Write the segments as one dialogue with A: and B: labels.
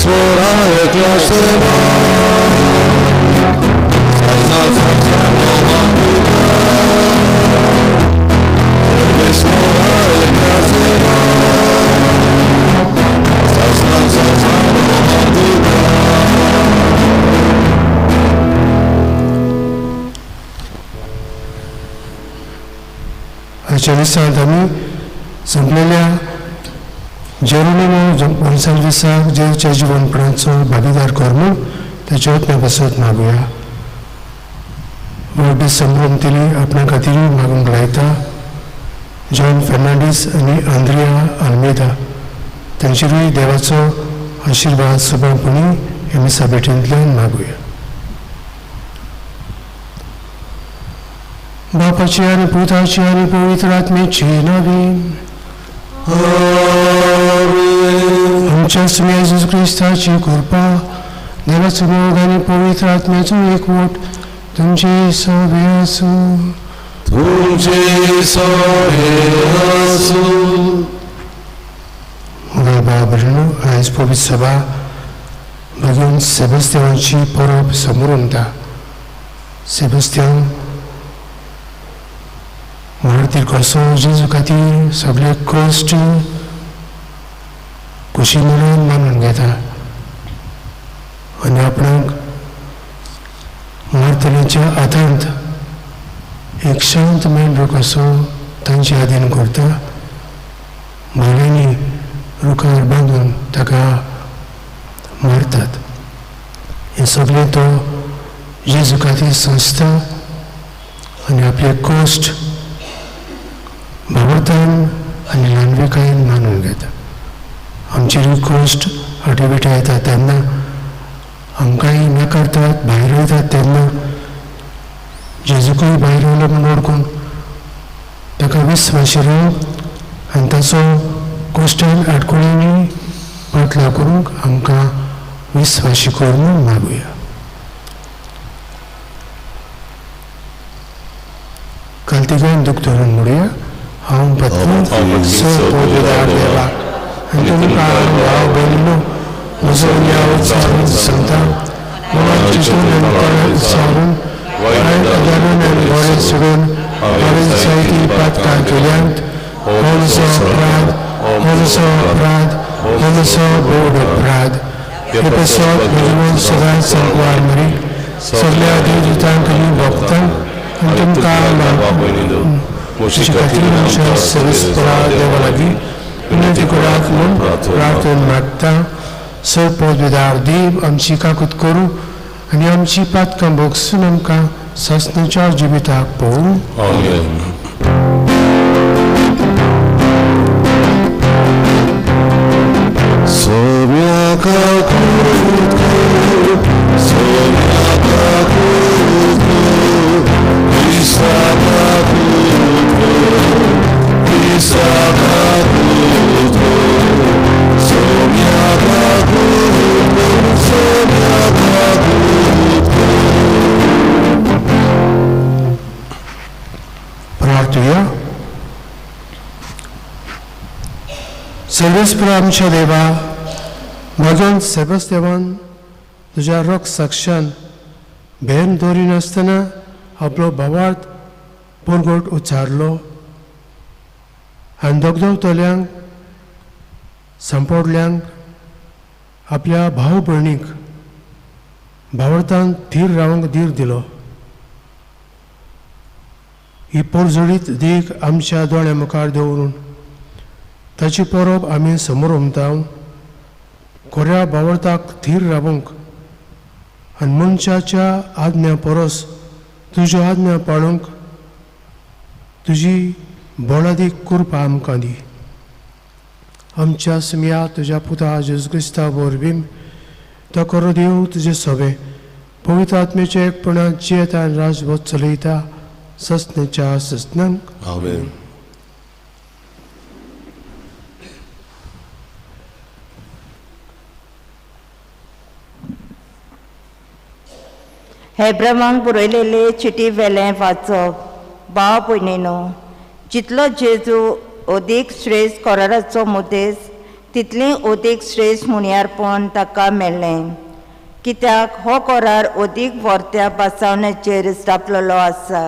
A: सर्वेस्पोरा एकल्या सेवा सर्वेस्पोरा एकल्या सेवा
B: आजच्या दिसांत आमी संपलेल्या जेरोनिमो गोन्साल्वीसाक जेजूच्या जिवनपणाचो भागीदार कर म्हूण ताच्या आत्म्या पासत मागुया. व्हडली संभ्रम तिली आपणा खातीरूय मागूंक लायता. जॉन फर्नांडीस आनी आंद्रिया आल्मेदा तांचेरूय देवाचो आशिर्वाद सुबळपणी ह्या मिसा भेटींतल्यान मागुया. बापाची आनी पुताची आनी पवित्र आत्म्याची नांवान आमच्या सुम्या जेजू क्रिस्ताची कृपा, देवाचो मोग आनी पवित्र आत्म्याचो एकवट तुमचे सवे आसूं.
A: तुमचे सवे आसूं.
B: बाबा भयणीनो, आयज पवित्र सभा भगवान सेबस्त्यांवाची परब समोर उरता. सेबस्त्यांव मार्तीर कसो जेजू खातीर सगळे कश्ट खुशी मनान मानून घेता आनी आपणाक मारतलेच्या हातांत एक शांत मेंढरो कसो तांचे आदीन करता. भाल्यांनी रुखार बांदून ताका मारतात. हें सगळें तो जेजू खातीर संस्था आनी आपले कश्ट भावार्थान आनी ल्हानविकायेन मानून घेता. आमचेरूय कश्ट आटेविटे येता तेन्ना आमकांय नाकारतात, भायर वयतात तेन्ना जेजूकूय भायर वयलो म्हूण वळखून ताका विस्वाशी रावप आनी ताचो कश्टान आडखळींनी पाटलाव करूंक आमकां विस्वाशी कर म्हूण मागुया. काल तिगान दूख धरून म्हणुया. हांव पत्नी स पवित्र देवा आनी तुमकां भाव भयणीनो म्हजो न्याय उच्चारून सांगता. मनात चिंतून आनी तोंडान उच्चारून वायट गजालीन आनी बरें सोडून हांवें जायतीं पातकां केल्यांत. हो म्हजो अपराध, हो म्हजो अपराध, हो म्हजो बोड अपराध. हे पासत म्हजें मन सदांच सांकवार मरी सगल्या देवदूतांक आनी भक्तांक आनी तुमकां म्हजे खातीर आमच्या सर्वेस्परा देवा लागीं विनंती करात म्हूण प्रार्थना मागता. सर्वपवित्र देव आमची काकूत करूं आनी आमची पातकां भोगसून आमकां सासणाच्या जिविताक पळोवं.
A: आमेन.
B: सर्वेस्परा आमच्या देवा, म्हज्यान सेबस्त्यावान तुज्या रोख साक्षान भेन दवरिनासतना आपलो भावार्थ परगट उच्चारलो आनी दगदगतल्यांक सांपोडल्यांक आपल्या भाव भयणीक भावार्थान धीर रावंक धीर दिलो. ही पोरजोडीत देख आमच्या दोळ्या मुखार दवरून ताची परब आमी समोर उमता. खऱ्या भावार्थाक धीर रावूंक आनी मनशाच्या आज्ञा परस तुज्यो आज्ञा पाळूंक तुजी बोलादीक कृपा आमकां दी. आमच्या सुमया तुज्या पुता जेजू क्रिस्ता वरवीं तो खरो देव तुजे सवे पवित्र आत्म्याच्या एकपणान जियेता आनी राजवट चलयता ससनेच्या ससनांक.
A: आमेन.
C: हेब्रमांक बरयलेले चिटी वेलें वाचप. भाव भयणीनो, जितलो जेजू अदीक श्रेश्ठ कराराचो मुदेस तितलें अदीक श्रेश्ठ मुणयारपण ताका मेळ्ळें, कित्याक हो करार अदीक व्हरत्या बसावण्याचेर स्थापलेलो आसा.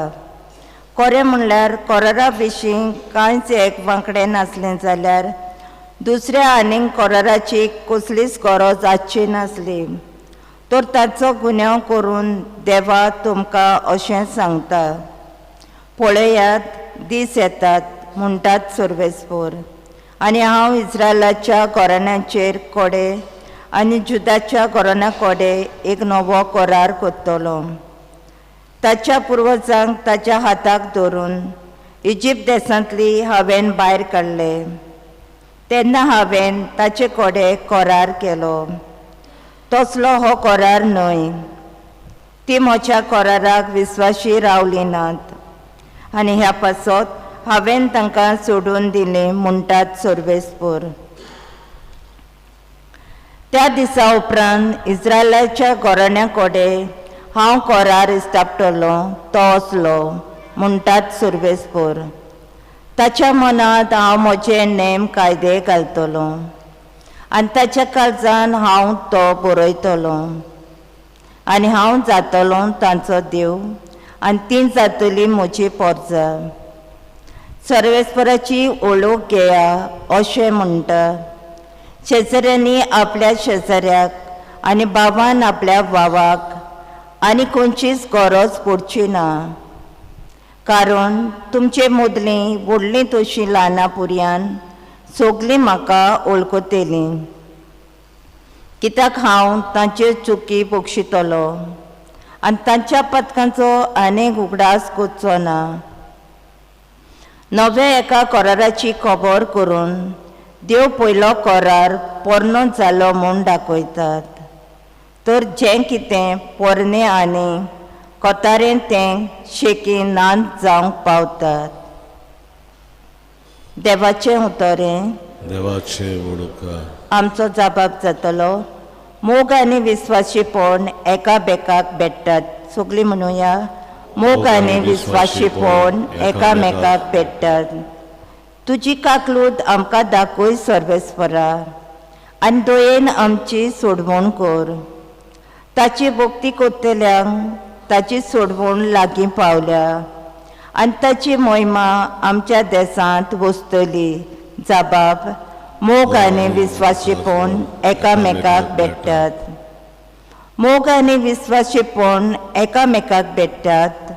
C: कोरें म्हणल्यार करारा विशीं कांयच एक वांकडें नासलें जाल्यार दुसऱ्या आनीक कराराची कसलीच गरज आसची नासली. तर ताचो गुन्यांव करून देवा तुमकां अशें सांगता, पळयात दीस येतात म्हणटात सर्वेस्पोर, आनी हांव इस्रायलाच्या घराण्याचेर कोडे आनी जुदाच्या घराण्या कोडे एक नवो करार करतलो. ताच्या पुर्वजांक ताच्या हाताक धरून इजिप्त देशांतली हांवें भायर काडले, तेन्ना हांवें ताचे कडेन करार केलो. तसलो हो करार न्हय, ती म्हज्या कराराक विस्वाशी रावली नात आनी ह्या पासत हांवें तांकां सोडून दिलें म्हणटात सर्वेस्पोर. त्या दिसा उपरांत इस्रायलाच्या घराण्या कडेन हांव करार इस्तापतलो तो असलो म्हणटात सर्वेस्पोर. ताच्या मनांत हांव म्हजे नेम कायदे घालतलो आनी ताच्या काळजान हांव तो बरयतलो, आनी हांव जातलो तांचो देव आनी ती जातली म्हजी पोरजा. सर्वेस्पराची ओळख घेया अशें म्हणटा. शेजाऱ्यांनी आपल्या शेजाऱ्याक आनी बाबान आपल्या भावाक आनी खंयचीच गरज पडची ना, कारण तुमचे मदलीं व्हडलीं तशीं ल्हानां पुरयान सगलीं म्हाका वळखतलीं, कित्याक हांव तांचे चुकी बक्षितलो आनी तांच्या पदकांचो आनीक उगडास करचो ना. नव्या एका कराराची खबर करून देव पयलो करार पोरणो जालो म्हूण दाखयतात, तर जें कितें पोरणें आनी कोतारें तें शेकी नांद जावंक पावतात. देवाचें उतरें
A: देवाचें उडका
C: आमचो जबाब जातलो. मोग आनी विस्वाशीपण एकामेकाक भेट्टात. सगळीं म्हणुया, मोग आनी विस्वाशीपण एकामेकाक भेट्टात. तुजी काकलूत आमकां दाखय सर्वेस्परा, आनी दयेन आमची सोडवण कर. ताची भक्ती करतल्यांक ताची सोडवण लागीं पावल्या आनी ताची मोहिमा आमच्या देशांत वसतली. जबाब मोग आनी विस्वाशीपण एकामेकाक भेट्टात. मोग आनी विस्वाशीपण एकामेकाक भेट्टात.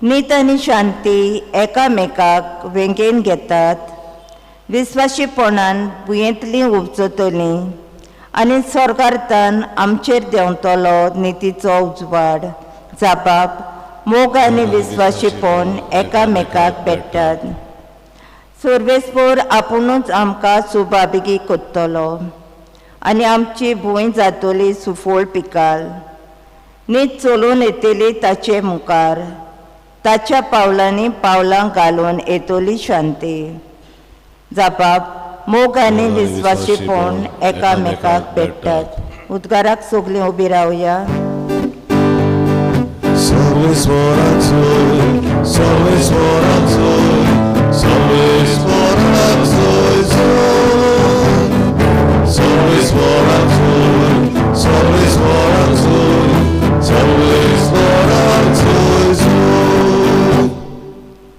C: नीत आनी शांती एकामेकाक वेंगेन घेतात. विस्वाशीपणान भुंयेंतलीं उपजतलीं आनी स्वर्गार्थान आमचेर देंवतलो नितीचो उजवाड. जबाब मोग आनी विस्वाशीपण एकामेकाक भेट्टात. सर्वेस्पोर आपुणूच आमकां सुबाबिगी करतलो आनी आमची भूंय जातली सुफळ पिकाल. नीत चलून येतली ताचे मुखार, ताच्या पावलांनी पावलां घालून येतली शांती. जबाब मोग आनी विस्वाशीपण एकामेकाक भेट्टात. उद्गाराक सगळीं उबी रावया.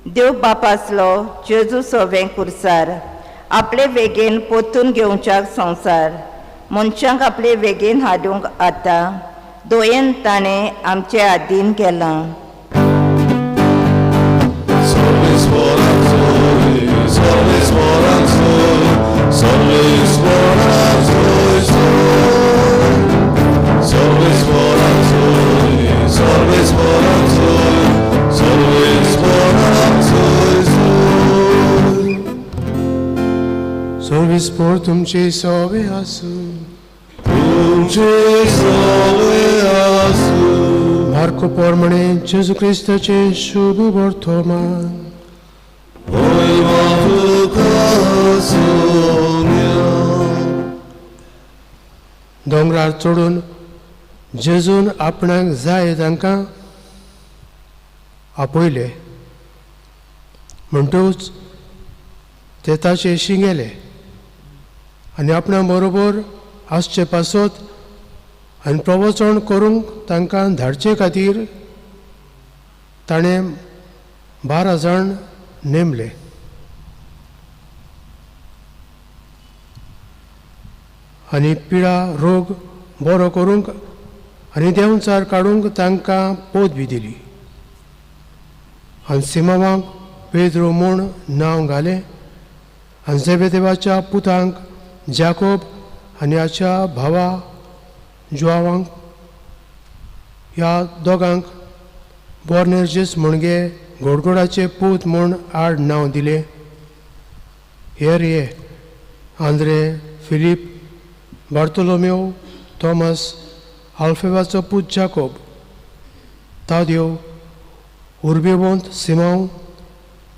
C: देव बाप आसलो जेजू सवें कुर्सार, आपले वेगेन पोतून घेवच्याक संवसार मनशांक आपले वेगेन हाडूंक आतां दोयेन ताणें आमचे आदीन केलां.
B: सर्वेस्पोर तुमचे सोवे आसूं.
A: तुमचे सोवे आसूं.
B: मार्को पोरमणे जेजू क्रिस्ताचे शुभ वर्तमान. दोंगरार चडून जेजून आपणाक जाय तांकां आपयले, म्हणटूच ते ताचे गेले. आनी आपणा बरोबर आसचे पासत आनी प्रवचन करूंक तांकां धाडचे खातीर ताणें 12 जाण नेमले. आनी पिडा रोग बरो करूंक आनी देंवचार काडूंक तांकां पदवी दिली. आनी सिमांवाक पेद्रो म्हूण नांव घालें आनी जेबेदेवाच्या पुतांक जाकोब आनी हाच्या भावा जुआवांक ह्या दोगांक बोर्नेर्जीस म्हणगे गोडगोडाचे पूत म्हूण आड नांव दिलें. हेर हे आंद्रे, फिलीप, बार्तोलोमेव, थॉमस, आल्फेवाचो पूत जाकोब, तादेव, उर्बेवंत सिमांव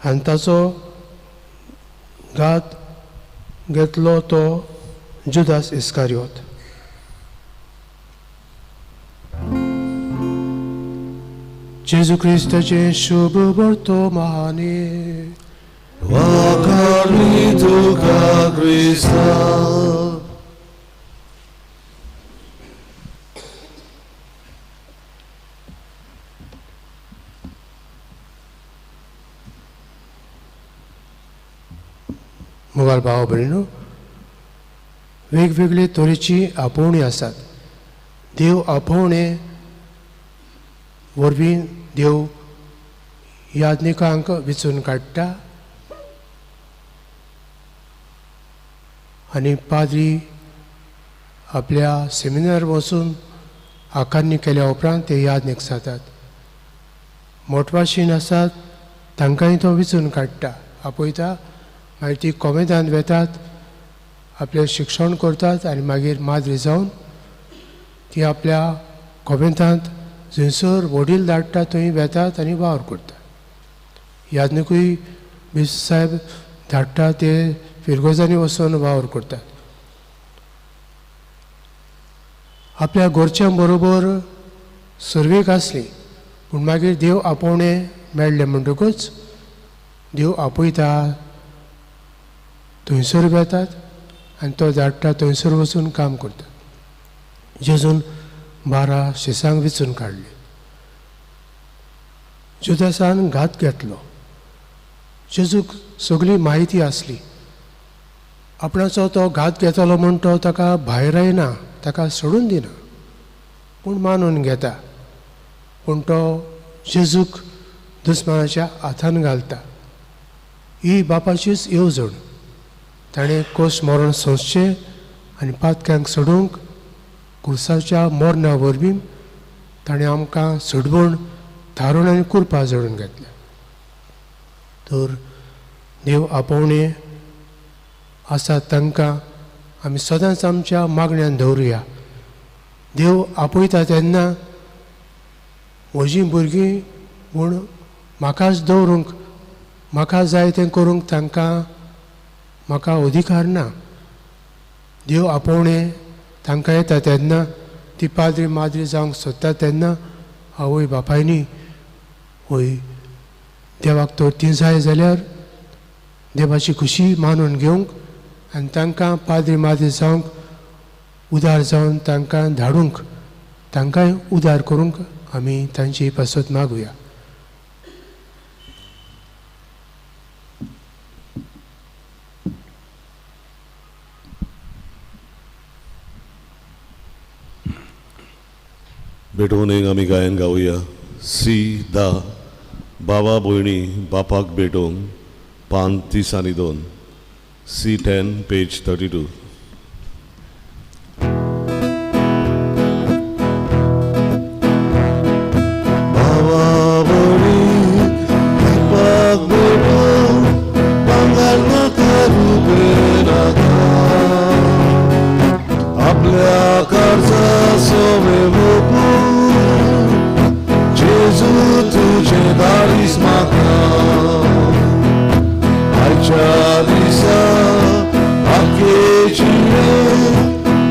B: आनी ताचो घात घेतलो तो जुदास इस्कारियोत. जेजू क्रिस्ताचें शुभ वर्तमाने.
A: वाखाणणी तुका क्रिस्ता.
B: मुगाल भाव भयणीनो, वेगवेगळे तरेची आपोवणी आसात. देव आपोवणे वरवीं देव याज्ञिकांक विचून काडटा आनी पाद्री आपल्या सेमिनार वचून आकारणी केल्या उपरांत ते याज्ञीक जातात. मोटवाशीन आसात तांकांय तो विचून काडटा, आपयता. मागीर ती कोमेंतांत वेतात, आपलें शिक्षण करतात आनी मागीर माद्री जावन ती आपल्या कोमेंतांत जंयसर वडील धाडटा थंय वेतात आनी वावर करतात. याज्ञिकूय बिश्प साहेब धाडटा ते फिरगोजांनी वचून वावर करतात. आपल्या घरच्यां बरोबर सर्वेक आसली पूण मागीर देव आपोवणें मेळ्ळें म्हणटकूच देव आपयता थंयसर वेतात आनी तो धाडटा थंयसर वचून काम करतात. जेजून 12 शिसांक विचून काडले. जुदासान घात घेतलो. जेजूक सगळी म्हायती आसली. आपणाचो तो घात घेतलो म्हूण तो ताका भायर येना, ताका सोडून दिना, पूण मानून घेता. पूण तो जेजूक दुस्मानाच्या हातान घालता. ही बापाचीच येवजण. ताणें कोस मरण सोंसचें आनी पातक्यांक सोडूंक कुर्साच्या मरणा वरवीं ताणें आमकां सोडवण थारोवन आनी कुरपा जोडून घेतल्या. तर देव आपोवणें आसा तांकां आमी सदांच आमच्या मागण्यान दवरुया. देव आपयता तेन्ना म्हजीं भुरगीं म्हूण म्हाकाच दवरूंक, म्हाका जाय तें करूंक तांकां म्हाका अधिकार ना. देव आपोवणें तांकां येता तेन्ना ती पाद्री माद्री जावंक सोदता तेन्ना आवय बापायनी वय देवाक तर ती जाय जाल्यार देवाची खुशी मानून घेवंक आनी तांकां पाद्री माद्री जावंक उदार जावन तांकां धाडूंक, तांकांय उदार करूंक आमी तांची पासत मागुया.
A: भेटोवन एक आमी गायन गावया. सी दा बाबा भयणी बापाक भेटोवंक, पान 30 आनी 2, C10 page 32. बाबा भयणी बापाक भेटोवंक, भांगर नाका रुपें नाका, आपल्या कर्जा सोवे वोपून जेजू तुजें दारीस म्हाका. आयच्या दिसा आख्खे जिणें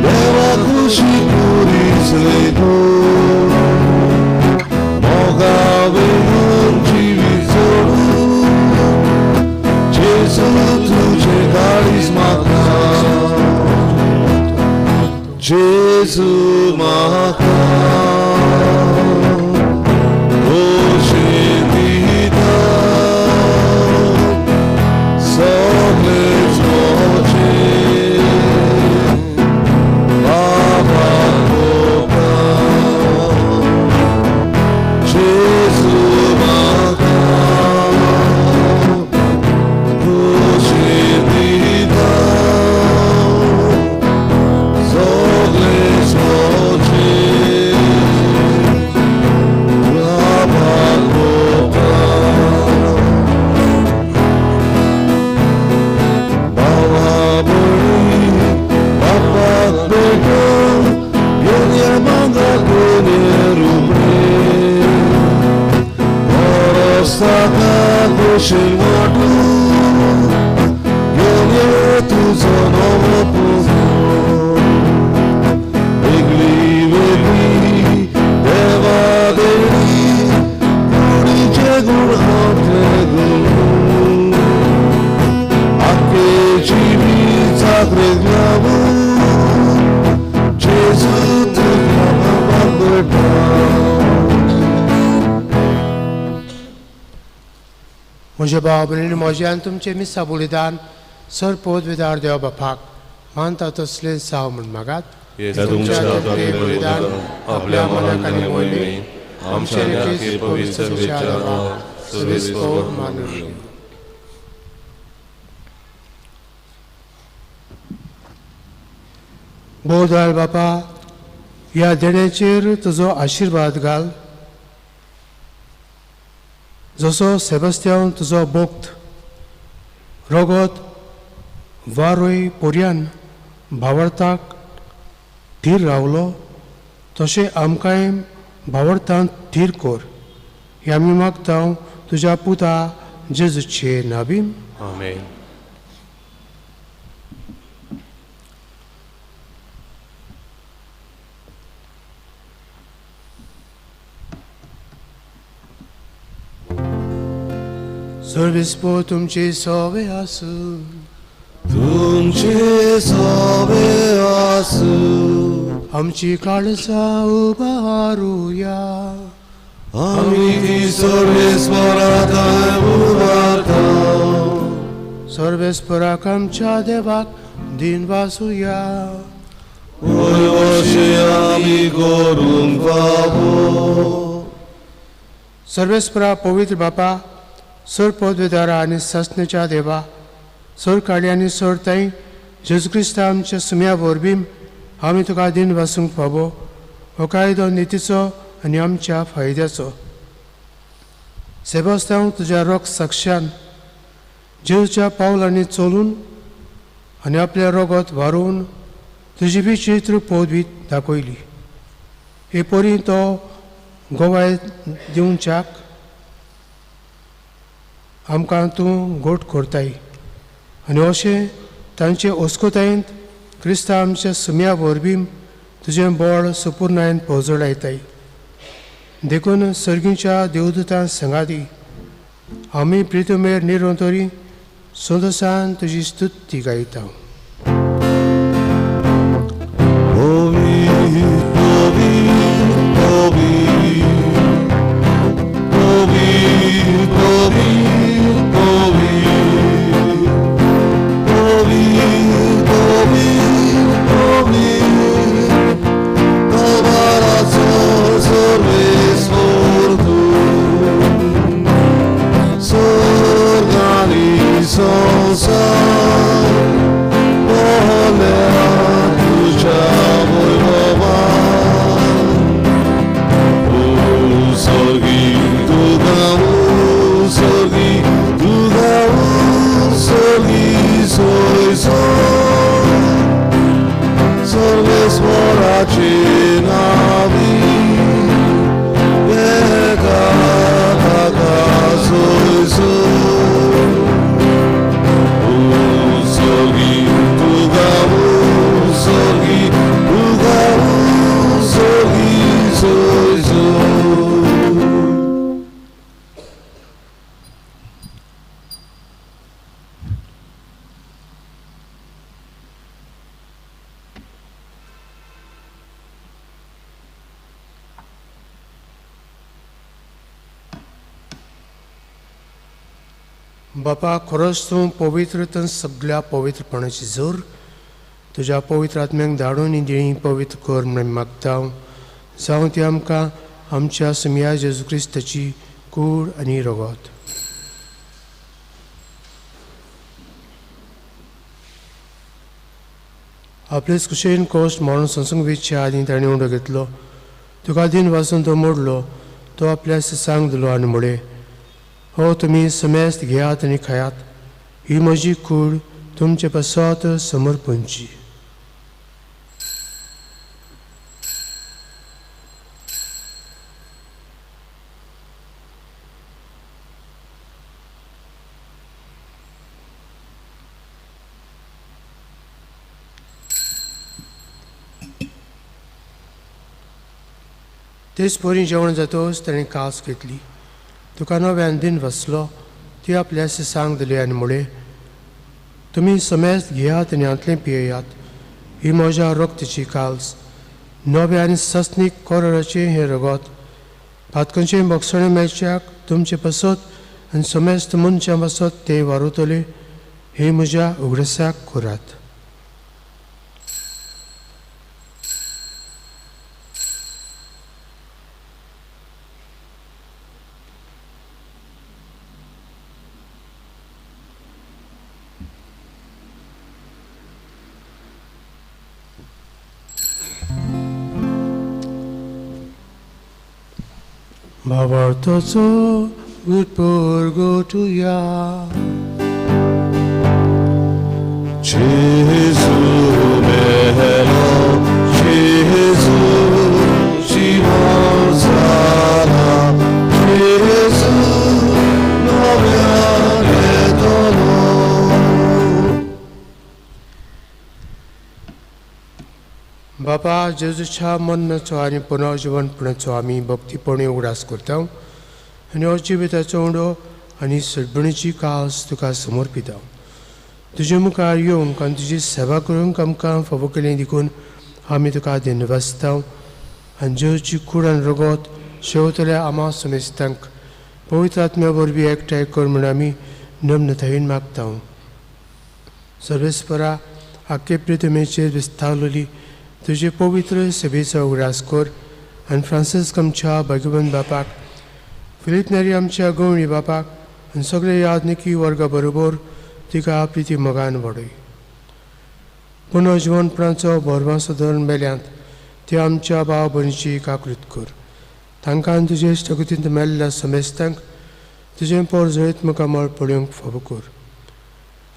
A: देवा खुशी पुरीसले तूं, मोगा वेगून जिवीत जोडून जेजू तुजें दारीस म्हाका. जेजू म्हाका खोशी दिता सगळेच म्हजे बाबाक भोगता. जेजू म्हाका खोशी दिता सगळेच म्हजे बाबाक भोगता. भावा भयणी बापाक भेटोवन घेवया मांगाक रुपडे परस ताका खोशेन वांटून घेवन तुजो नवो पुजो. वेगळी वेगळी देवा देणी कुडीचे गुण आपले गुण आखे जिवीत चाकरेक लावून जेजू तुका बाबाक भेटता.
B: म्हज्या भाव भयणींनी म्हजें आनी तुमचें मिसां बलिदान सर पदवीदार देव बापाक मानता तसलें जावं म्हूण मागात.
A: ह्या तुमच्या हातांतलें बलिदान आपल्या मनाक आनी मोहिमेक आमच्या आनी पवित्र
B: मानून. बोधाल बापा, ह्या देण्याचेर तुजो आशिर्वाद घाल. जसो सेबस्त्यांव तुजो भक्त रगत वारोय पोरयान भावार्थाक थीर रावलो तशें आमकांय भावार्थान थीर कर. हे आमी मागता तुज्या पुता जेजूचे नाबीन.
D: आमेन.
B: सर्वेस्पो तुमचे सोवे आसूं.
A: तुमचे सोवे आसूं.
B: आमची काळजां उबारुया.
A: आमी ती सर्वेस्परा उबारता.
B: सर्वेस्पराक आमच्या देवाक दिन वासुया.
A: वयर आमी करूंक फावो.
B: सर्वेस्परा पवित्र बापा, सर पदवेदारा आनी सासणेच्या देवा, सर काळी आनी सर ताई जेजू क्रिस्ता आमच्या सुम्या वरवीं आमी तुका दिन वासूंक फावो हो कायदो नितीचो आनी आमच्या फायद्याचो. सेबास्तांव तुज्या रोग साक्षान जेजूच्या पावलांनी चलून आनी आपल्या रोगत वारोवन तुजी विचित्र पदवी दाखयली. हे परी तो गोवाय दिवच्याक आमकां तूं गोट करताय आनी अशें तांचे ओस्कोतायेंत क्रिस्ता आमच्या सुम्या वरवीं तुजें बळ सुपुर्णायन पोजडायताय. देखून सर्गीच्या देवदूतां संगाती आमी प्रितुमेर निरंतरी संतोसान तुजी स्तुती गायता.
A: Sonsa,
B: बापा खरोच तूं पवित्र तर सगळ्या पवित्रपणाची जोर तुज्या पवित्र आत्म्याक धाडून ही देणी पवित्र कर म्हण मागता. जावं ती आमकां आमच्या सुमया जेजू क्रिस्ताची कूड आनी रगत. आपलेच कुशेन कोश्ट म्हणून संसंग वेचच्या आदी ताणें उंडो घेतलो. तुका दिन वाचून तो मोडलो. तो आपल्या सांग दिलो आनी म्हळें, हो तुमी समेस्त घेयात आनी खायात. ही म्हजी कूड तुमचे पासत समर्पणची. तेच परी जेवण जातोच ताणें कास घेतली. तुका नव्यान दिन वसलो. ती आपल्या सांग दिली आनी म्हळें, तुमी समेस्त घेयात आनी हांतलें पियेयात. ही म्हज्या रक्ताची काल्स, नव्या आनी सस्नीक कोराचें हें रगत. पातकांचें भोगसणें मेळच्याक तुमचे पासत आनी समेस्त मनशां पासत तें वारवतलें. हें म्हज्या उगडासाक करात. भावार्थाचो गुटपुरगोटुया.
A: Gesù melo, Gesù ci sarà, Gesù noviane dolor.
B: बापा जेजूच्या मरणाचो आनी पुनर्जिवनपणाचो आमी भक्तीपणी उगडास करता आनी हो जिविताचो उंडो आनी सडबणीची कास तुका समर्पिता. तुजे मुखार येवंक आनी तुजी सेवा करूंक आमकां फावो केली देखून आमी तुका धन्यवाद आनी जेजूची कूड आनी रगत शेवतल्या आमा समेस्तांक पवित्र आत्म्या वरवीं एकठांय कर म्हूण आमी नम्रतायेन मागता. सर्वेस्परा आख्खे प्रितमेचेर विस्तावलेली तुजे पवित्र सेवेचो उगडास कर आनी फ्रांसिस्क आमच्या भाग्यवंत बापाक, फिलीप नेरी आमच्या गवळी बापाक आनी सगळे यादनिकी वर्गा बरोबर तिका प्रिती मोगान वाडय. पुनर्जिवनपणाचो भरवंसो धरून मेल्यांत ते आमच्या भाव भयणीची काकृत कर. तांकां तुजे इश्टागतींत मेल्ल्या समेस्तांक तुजें पोर जळीत मुखामळ पळोवंक फावो कर.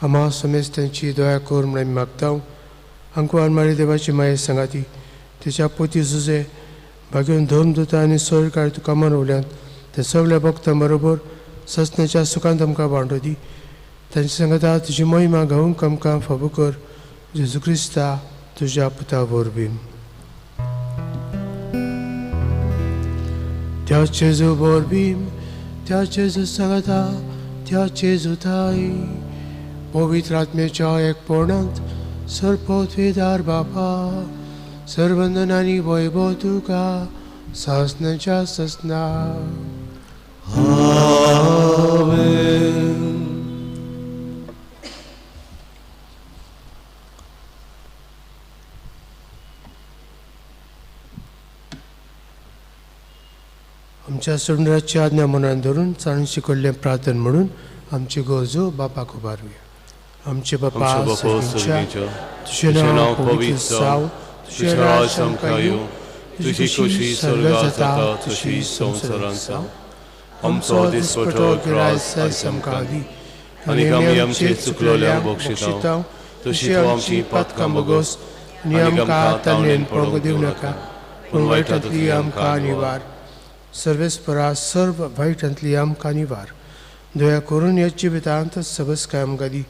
B: आमा समेस्तांची दया कर म्हूण आमी मागता. अंकुआन मारी देवाची माये सांगाती तिच्या पोती जुजे भाग्योन धर्म दुता आनी सोयकार तुका मनवल्यांत ते सगळ्या भक्तां बरोबर ससण्याच्या सुखांत आमकां वांटो दी. तांचे सांगाता तुजी महिमा गावंक आमकां फावो कर. जेजू क्रिस्ता तुज्या पुता वरवीं. त्या जेजू वरवीं, त्या जेजू सांगाता, त्या जेजू ताई पवित्र आत्म्याच्या एकपणांत सर्वपवित्र बापा सर्वंदनानी वैभव तुका सासनाच्या ससना.
A: आमेन.
B: आमच्या सुंदराची आज्ञा मनान धरून चालून शिकयल्लें प्रार्थन म्हणून आमची गरजो बापाक उबारुया. आमचे बापा स्वर्गीच्या, तुजें नांव पवित्र जावं, तुजें राज आमकां येवं,
A: तुजी खोशी स्वर्गात जाता तशी संवसारांत जावं. आमचो दिसपटो ग्रास आयज आमकां दी आनी आमी आमचे चुकलोल्यांक बक्षिता तशी तूं आमची पातकां भोगोस
B: आनी आमकां ताणेन पडोवंक दिवं नाका, पूण वायटांतली आमकां निवार. सर्वेस्परा सर्व वायटांतली आमकां निवार. दया करून ह्या जिवितांत सबसकाय आमकां दी.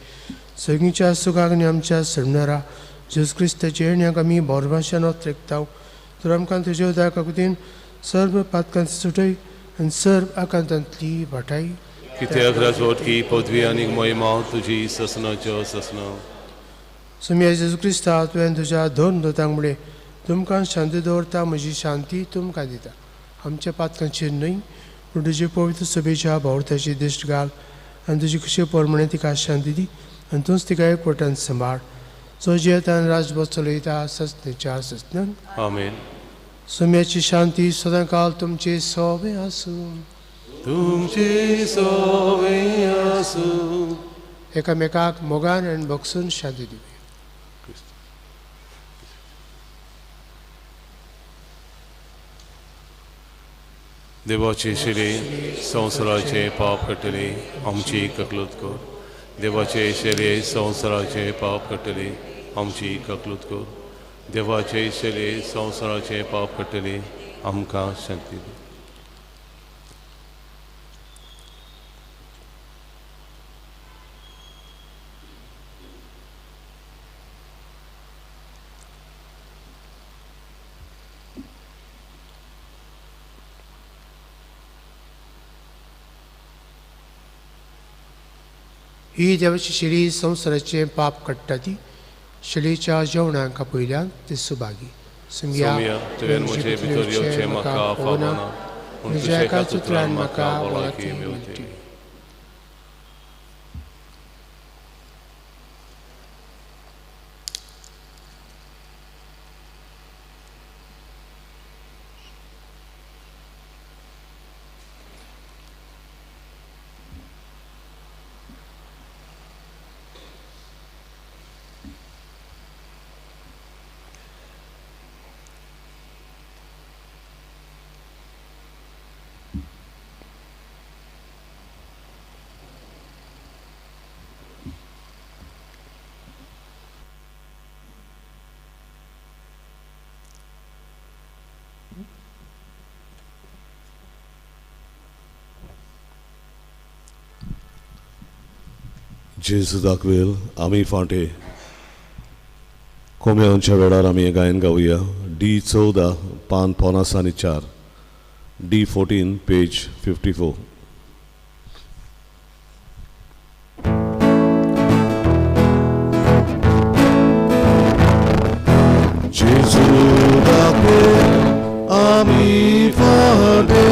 B: सगळींच्या सुखाक आनी आमच्या सोडणारा जेजू क्रिस्ताचे येण्याक आमी बोरभाशान ओत्रेकता. तर आमकां तुज्या उदारकाकुतीन सर्व पातकांत सुटय आनी सर्व आकांतांतली वाटाय.
A: कित्याक राजवटकी पदवी आनी महिमा तुजी ससनाच्यो ससना.
B: सुमया जेजू क्रिस्ता तुवें तुज्या दोन दोतांक म्हळें, तुमकां शांती दवरता, म्हजी शांती तुमकां दिता. आमच्या पातकांचेर न्हय पूण तुजे पवित्र सभेच्या भावर्थाची दिश्ट घाल आनी तुजी खुशे प्रमाणे तिका शांती दी आनी तूंच तिका एकवटान सांबाळ जो जियेतान राजभर चलयता सस्नेच्या सस्नान.
A: आमेन.
B: सोम्याची शांती सदांकाल तुमचे सोबे आसूं.
A: तुमचे सोबे आसूं.
B: एकामेकाक मोगान आनी भोगसून शांती दिवया.
A: देवाचे शिरे संवसाराचे पाप काडटले आमची ककलूत कर. देवाचे शिरे संवसाराचे पाप काडटले आमची ककलूत कर. देवाचे शिरे संवसाराचे पाप काडटले आमकां शांती दी.
B: ही देवाची शिरी संवसाराचें पाप काडटा ती शिलीच्या जेवणाक आपयल्यान ते सुभागी.
A: सोम्या तुवें म्हजे भितर येवचें म्हाका फावना, पूण तुज्या एकाच उतरान म्हाका भलायकी मेवतली.
D: जेजू दाखवेल आमी फांटे कोम्यांच्या वेळार आमी हें गायन गावया. डी 14 पान 54, डी 14 पेज 54. जेजू दाखवेल आमी फांटे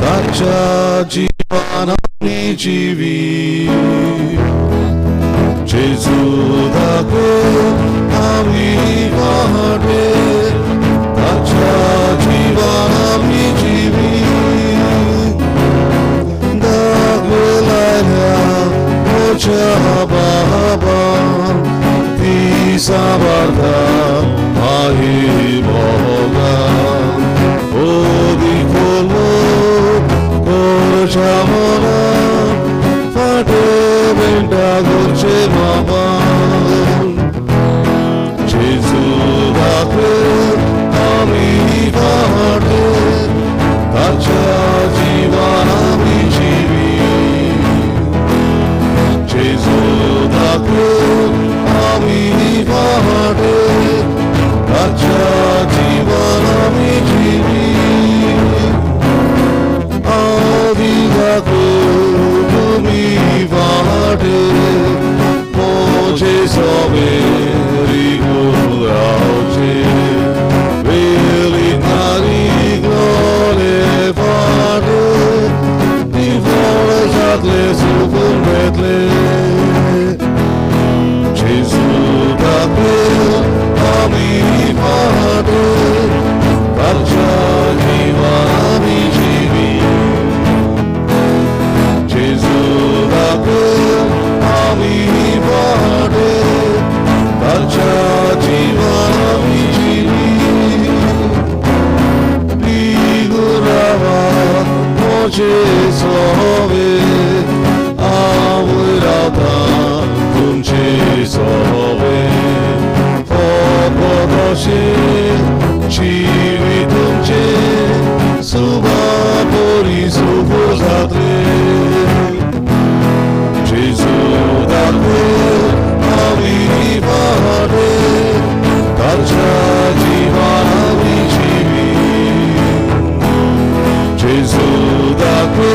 D: ताच्या जिवान आमी जिवी. जेजू दाखवेल आमी फांटे ताच्या जिवान आमी जिवी. दाखवेल आयल्या म्हज्या बाबान ती सांबाळटा माही मोगान. ओदी कोरच्या मनान फाटे बेंटा गोरचे बाबान. जेजू दाखवेल आमी फाटे ताच्या जिवान आमी जिवी. जेजू दाखवेल आमी फाटे ताच्या जिवान आमी जिवी. आदी दाखवेल तुमी फाटे मोजे सोबे रिगुरावचे. वेली नारिगोले फाटे निवळ जातले सुकून वेतले. जेजू दाखवेल आमी फाटे ताच्या जिवान आमी जिवी. जेजू दाखवेल आमी फाटे ताच्या जिवान आमी जिवी. म्हजे सोवे आवय रावता तुमचे सोवे. फकत अशें जिवी तुमचे सुबा परी सुबो जातले. जेजू दाखवेल आमी फाटे ताच्या जिवान आमी जिवी. जेजू दाखवेल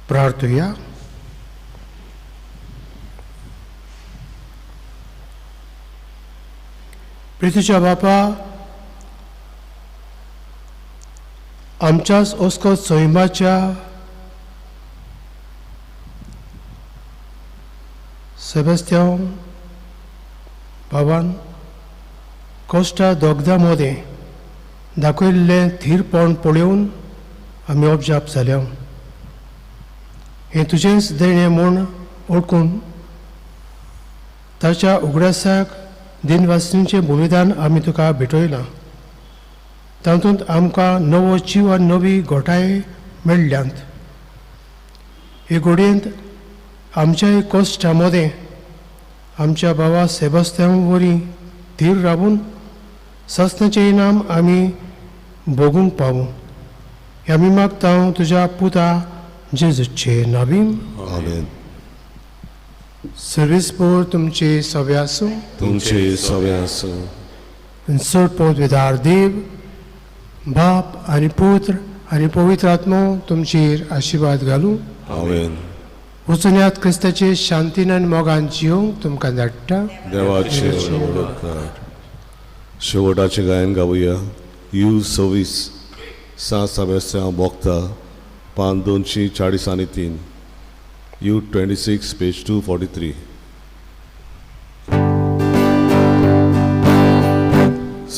B: प्रार्थुया. प्रितीच्या बापा, आमच्याच ओस्को सैमाच्या सेबेस्त्यांव बाबान कोश्टा दोगदा मदें दाखयल्लें थीरपण पळोवन आमी अबजाप जाल्या. हें तुजेंच देणें म्हूण ओळखून ताच्या उगडासाक दिनवासिनीचें बलिदान आमी तुका भेटयलां. तातूंत आमकां नवो जीव आनी नवी घोटाय मेळ्ळ्यांत. हे घोडयेंत आमच्याय कश्टा मदें आमच्या बाबा सेबास्त्यांव वरी धीर रावून सस्नाचें इनाम आमी भोगूंक पावूं. हें आमी मागता तुज्या पुता जेजूचे नावीन.
D: आमेन.
B: सर्वीस पोर तुमचे सवे आसूं.
D: तुमचे सवे आसूं.
B: चड पवित्र देव बाप आनी पुत्र आनी पवित्र आत्मो तुमचेर आशिर्वाद घालूं.
D: आमेन.
B: वचुन्यात क्रिस्ताचे शांतीन आनी मोगान जिवंक तुमकां धाडटा.
D: देवाचे उपकार. शेवटाचें गायन गावया. You 26 सात सेबेस्त्यांव बोगता, पान 243. U 26 page 243.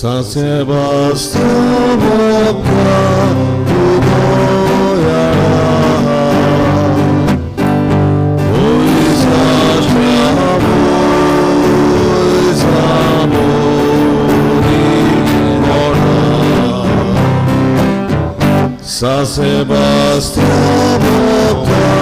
D: San Sebastián Boca, tu San Sebastián Boca.